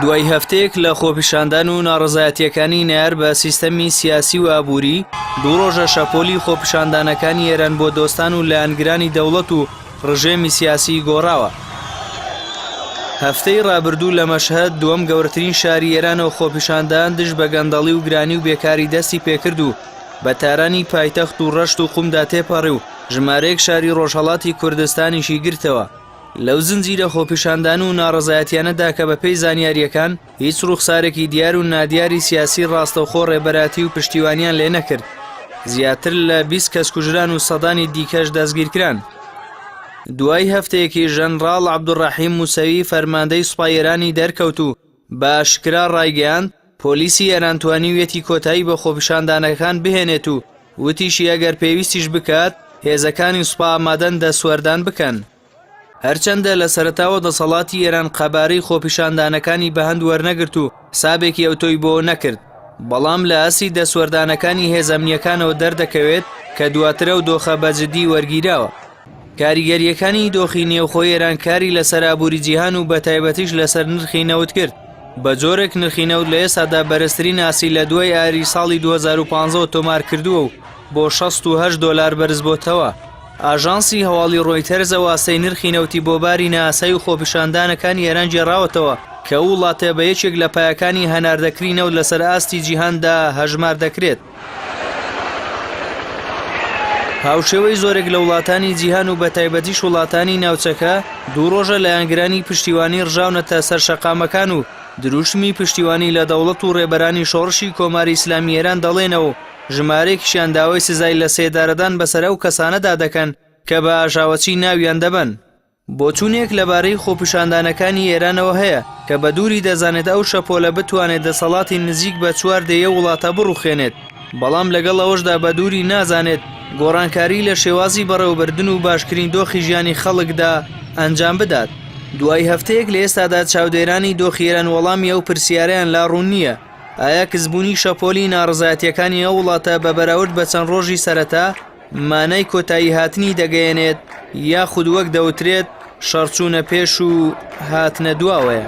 دوای هەفتەیەک لە خۆپیشاندان و ناڕەزایەتییەکانی نەیار بە سیستەمی سیاسی و ئابووری، دوو ڕۆژە شەپۆلی خۆپیشاندانەکانی ئێران بۆ دۆستان و لایەنگرانی دەوڵەت و ڕژێمی سیاسی گۆڕاوە. هەفتەی ڕابردوو لە مەشهەد، دووەم گەورەترین شاری ئێرانەوە خۆپیشاندان دژ بە گەندەڵی و گرانی و بێکاری دەستی پێکرد و بە تارانی پایتەخت و ڕەشت و قومدا تێپەڕی و ژمارەیەک شاری ڕۆژهەڵاتی کوردستانیشی گرتەوە. لەو زنجیرە خۆپیشاندان و ناڕەزایەتیانەدا کە بەپێی زانیارییەکان هیچ ڕووخسارێکی دیار و نادیاری سیاسی ڕاستەوخۆ ڕێبەراتی و پشتیوانیان لێ نەکرد، زیاتر لە 20 کەس کوژران و سەدانی دیکەش دەستگیرکران. دوای هەفتەیەکی ژەنڕاڵ عەبدولڕەحیم موسەوی فەرماندەی سوپای ئێرانی دەرکەوت و بە ئاشکرا ڕایگەیاند، پۆلیسی ئێران توانیویەتی کۆتایی بە خۆپیشاندانەکان بهێنێت و وتیشی ئەگەر پێویستیش بکات هێزەکانی سوپا ئامادەن دەستوەردان بکەن. هەرچەندە لە سەرەتاوە دەسەڵاتی ئێران قەبارەی خۆپیشاندانەکانی بە هەند وەرنەگرت و حسابێکی ئەوتۆی بۆ نەکرد، بەڵام لە ئاستی دەستوەردانەکانی هێزە ئەمنییەکانەوە دەردەکەوێت کە دواتر ئەو دۆخە بە جددی وەرگیراوە. کاریگەرییەکانی دۆخی نێوخۆی ئێران کاری لەسەر ئابووری جیهان و بەتایبەتیش لەسەر نرخی نەوت کرد، بە جۆرێک نرخی نەوت لە ئێستادا بەرزترین ئاستی لە دوای ئایاری ساڵی 2015 ەوە تۆمار کردووە و بۆ 68 دۆلار بەرزبۆتەوە. ئاژانسی هەواڵی ڕۆیتەرز ئەو ئاستەی نرخی نەوتی بۆ باری نائاسایی و خۆپیشاندانەکانی ئێران گێڕاوەتەوە کە ئەو وڵاتە بە یەکێک لە پایەکانی هەناردەکری نەوت لەسەر ئاستی جیهاندا هەژمار دەکرێت. هاوشێوەی زۆرێک لە وڵاتانی جیهان و بەتایبەتیش وڵاتانی ناوچەکە، دوو ڕۆژە لایەنگرانی پشتیوانی ڕژاونەتە سەر شەقامەکان و دروشمی پشتیوانی لە دەوڵەت و ڕێبەرانی شۆڕشی کۆماری ئیسلامی ئێران دەڵێنەوە و ژمارەیەکیشیان داوای سزای لەسێدارەدان بەسەر ئەو کەسانەدا دەکەن کە بە ئاژاوەچی ناویان دەبەن. بۆچوونێک لەبارەی خۆپیشاندانەکانی ئێرانەوە هەیە کە بە دووری دەزانێت ئەو شەپۆلە بتوانێت دەسەڵاتی نزیک بە چوار دەیە وڵاتە بڕوخێنێت، بەڵام لەگەڵ ئەوەشدا بە دووری نازانێت گۆڕانکاری لە شێوازی بەڕێوەبردن و باشترین دۆخی ژیانی خەڵکدا ئەنجام بدات. دوای هەفتەیەک لە ئێستادا چاودێرانی دۆخی ئێران وەڵامی ئەو پرسیارەیان لا ڕوون نییە، ئایا کزبوونی شەپۆلی ناڕەزایەتییەکانی ئەو وڵاتە بە بەراورد بە چەند ڕۆژی سەرەتا مانای کۆتایی هاتنی دەگەیەنێت یاخود وەک دەوترێت شەڕ چوونە پێش و هاتنە دواوەیە.